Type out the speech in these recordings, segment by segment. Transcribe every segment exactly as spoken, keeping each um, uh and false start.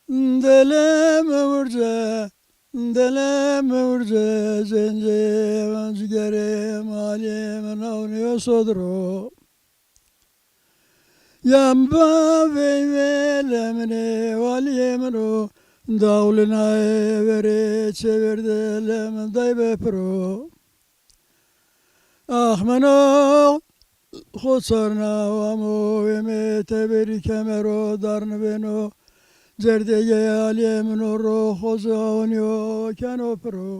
Delê mi urce, delê mi urce, cencê mi, cigerê mi, alîyê mi, nawnîyo sodro. Yam ba veyve lemine, walîyê min o, dawlinaye verê çêverde lem day be piro. Ax meno xo çarna wamo, êmê teberî kemero darnibêno, cerdegê alîyê min o ro, xoca onîyo keno piro.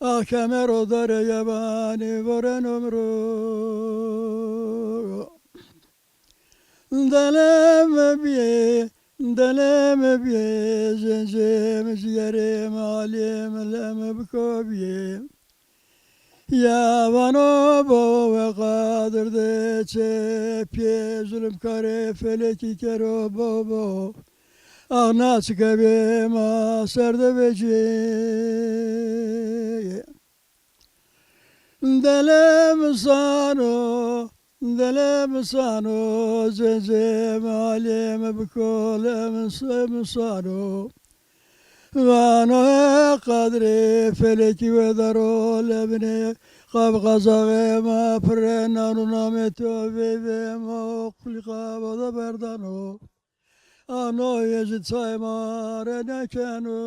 Ax kemero darê yebanî voreno mi ro. Delê mi bîyê, delê mi bîyê, cencê mi, cigerê mi, alîyê mi, lem biko bîyê. Ya vano bo we qadir de çê piyê, zulmkarê felekî kero bo bo. Ax na çike bê ma ser de vecîyê. Delê mi sano, delê mi sano, cencê mi, alîyê mi, biko lem s-, mi sano. Vano ê qadrê felekî wedaro lemine, qab qazaxê ma pirre nano, namê to veyvê ma o qulî qaba de berdano. Ano yê ci çay ma re nekeno.